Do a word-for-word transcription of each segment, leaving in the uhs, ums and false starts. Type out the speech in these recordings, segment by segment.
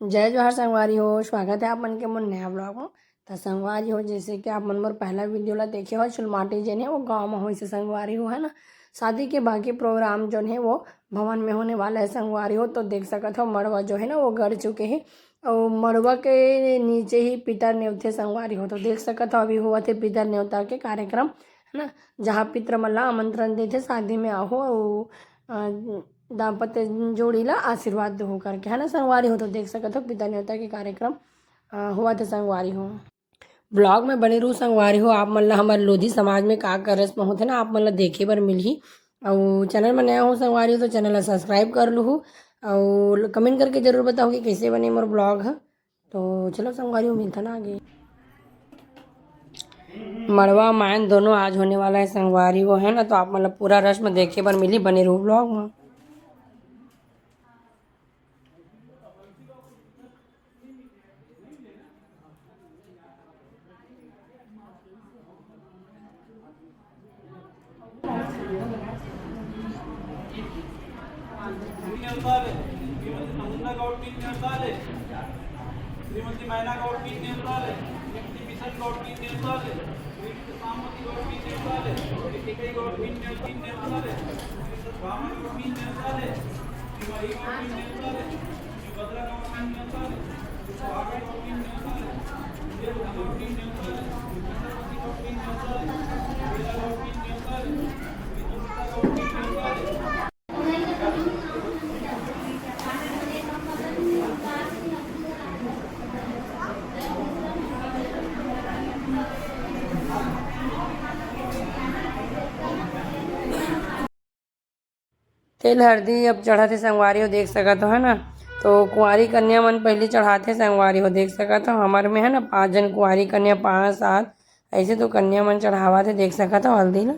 जय जोहार संगवारी हो, स्वागत है आप मन के मोर नया vlog में। त संगवारी हो, जैसे कि आप मन मोर पहला video ला देखे हो, चुलमाटी जेन हे वो गाँव में होइस हे संगवारी हो, है ना। शादी के बाकी program जोन हे वो भवन में होने वाला है संगवारी हो। तो देख सकत हो मड़वा जो है ना वो गड़ चुके हे, और मड़वा के नीचे ही पितर नेवथे संगवारी हो। तो देख सकत हो अभी हुआ थे पितर नेवता के कार्यक्रम, है ना, जहाँ पितर मन ला आमंत्रण देथे शादी में आहो, और अ, दाम्पत्य जोड़ी ला आशीर्वाद दो करके, है ना संगवारी हो। तो देख सकत हो पितर नेवता के कार्यक्रम अ, हुआ थे संगवारी हो। Vlog में बने रहू संगवारी हो। आप मन ला हमर लोधी समाज में का का रस्म होथे ना, आप मन ला देखे बर मिलही। अउ channel में नया हो संगवारी हो तो channel ला subscribe कर लूहू, अउ comment करके जरूर बताओ कि कैसे बने मोर vlog ह। तो चलो संगवारी हो, मिलथन आगे। मड़वा मायन दोनों आज होने वाला है संगवारी हो, है ना, तो आप मन ला पूरा रस्म देखे बर मिली, बने रहू vlog में। श्रीमती समुन्ना गौड़ तीन नेवता ले, श्रीमती मैना गौड़ तीन नेवता ले, श्रीमती मिशन गौड़ तीन नेवता ले, श्रीमती सामवती गौड़ तीन नेवता ले, श्रीमती कई गौड़ तीन नेवता ले, श्रीमती बामन गौड़ तीन नेवता ले, श्री मही गौड़ तीन नेवता ले, श्री भद्रा गौड़ तीन नेवता ले, श्री सुहागन गौड़ तीन नेवता ले, श्री बुधन गौड़ तीन नेवता ले, श्री चंद्रवती गौड़ तीन नेवता ले, श्री बेला गौड़ तीन नेवता ले, श्री दुर्गा गौड़ तीन नेवता ले। तेल हरदी अब चढ़त हे संगवारी हो, देख सकत हो, है ना। तो कुंवारी कन्या मन पहली चढ़ाथे संगवारी हो, देख सकत हो। हमर में है ना पाँच झन कुंवारी कन्या, पाँच सात ऐसे तो कन्या मन चढ़ावत हे, देख सकत हो हल्दी ला।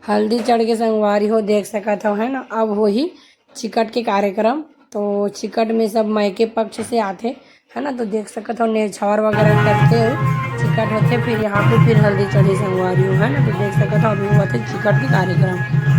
हल्दी चढ़ के संगवारी हो देख सकत हव, है ना। अब होही चिकट के कार्यक्रम, तो चिकट में सब मायके पक्ष से आथे, है ना। तो देख सकत हव, नेछावर वगैरह करथे, चिकट होथे, फिर यहाँ पे फिर हल्दी चढ़ी संगवारी हो, है ना। तो देख सकत हव, अभी होथे चिकट के कार्यक्रम।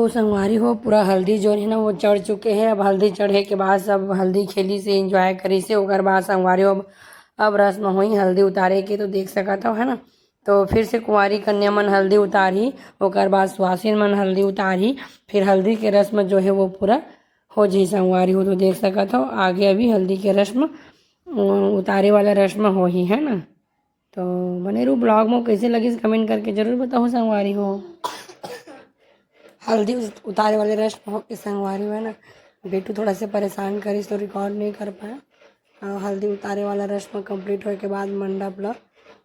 तो संगवारी हो, पूरा हल्दी जो है ना, वो चढ़ चुके हैं। अब हल्दी चढ़े के बाद सब हल्दी खेलिस हे, enjoy करिस हे। ओकर बाद संगवारी हो, अब, अब रस्म होही हल्दी उतारे के, तो देख सकत हो, है ना। तो फिर से कुंवारी कन्या मन हल्दी उतारही, ओकर बाद सुवासिन मन हल्दी उतारही, फिर हल्दी के रस्म जो है वो पूरा हो जाही संगवारी हो। तो देख सकत हो, आगे अभी हल्दी के रस्म, अ, उतारे वाला रस्म होही, है ना। तो बने रहू vlog में। कैसे लगिस comment करके जरूर बताहू संगवारी हो। हल्दी उस-, उतारे वाले रस्म हो के संगवारी हो, है ना, बेटू थोड़ा से परेशान करिस तो record नहीं कर पाया। अ, हल्दी उतारे वाला रस्म complete होए के बाद मंडप ला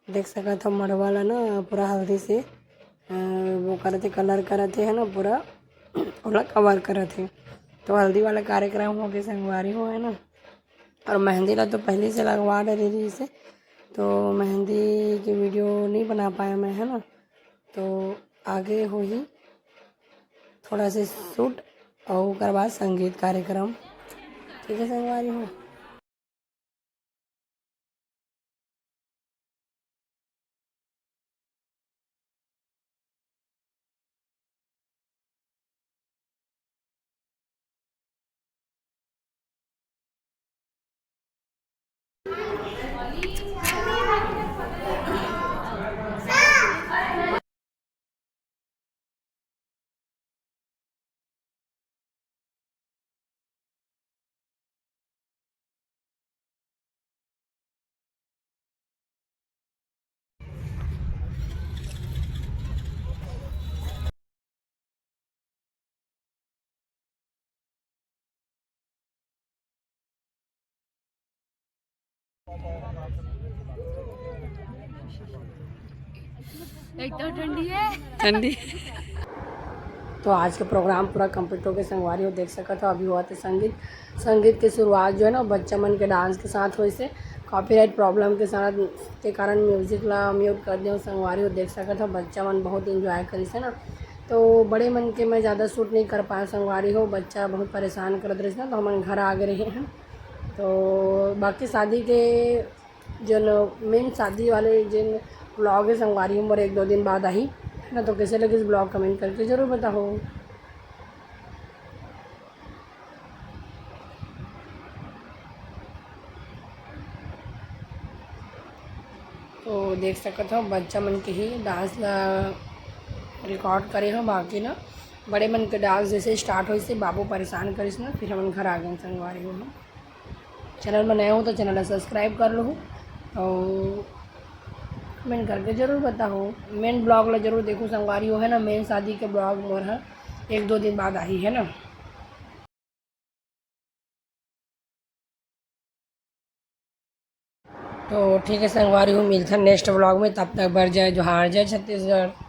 देख सकत हो, मड़वा ला ना पूरा हल्दी से, अ, वो करत हे, colour करत हे, है ना, पूरा ओला cover करत हे। तो हल्दी वाला कार्यक्रम हो के संगवारी हो, है ना। और मेहंदी ला तो पहले से लगवा डरे रहिस हे, तो मेहंदी की video नहीं बना पाया मैं, है ना। तो आगे होही थोड़ा से shoot और ओकर बाद संगीत कार्यक्रम। ठीक है संगवारी हो। एक तो ठंडी है। ठंडी। तो आज के program पूरा complete होके संगवारी हो देख सकत हो, अभी होवत हे संगीत। संगीत के शुरुआत जो है ना, बच्चा मन के dance के साथ होइस हे। Copyright problem के साथ, के कारण music ला mute कर देव संगवारी हो, देख सकत हो, बच्चा मन बहुत enjoy करिस हे ना। तो बड़े मन के मैं ज़्यादा shoot नहीं कर पाया संगवारी हो, बच्चा बहुत परेशान करत रहिस ना, तो हमन घर आ गे रहे हैं। तो बाकी शादी के जेन main शादी वाले जेन vlog हे संगवारी हो, मोर एक दो दिन बाद आही, है ना। तो कैसे लगिस vlog comment करके जरूर बताओ। तो देख सकत हो, बच्चा मन के ही dance ला record करे हो, बाकी ना बड़े मन के dance जैसे start होइस हे, बाबू परेशान करिस ना, फिर हमन घर आ गए संगवारी हो। Channel में नए हो तो channel ला subscribe कर लो और comment करके जरूर बताओ। Main vlog ला जरूर देखो संगवारी हो, है ना, main शादी के vlog मोर है एक दो दिन बाद आही, है ना। तो ठीक है संगवारी हो, मिलथन next vlog में, तब तक बर जय जोहार, जय छत्तीसगढ़।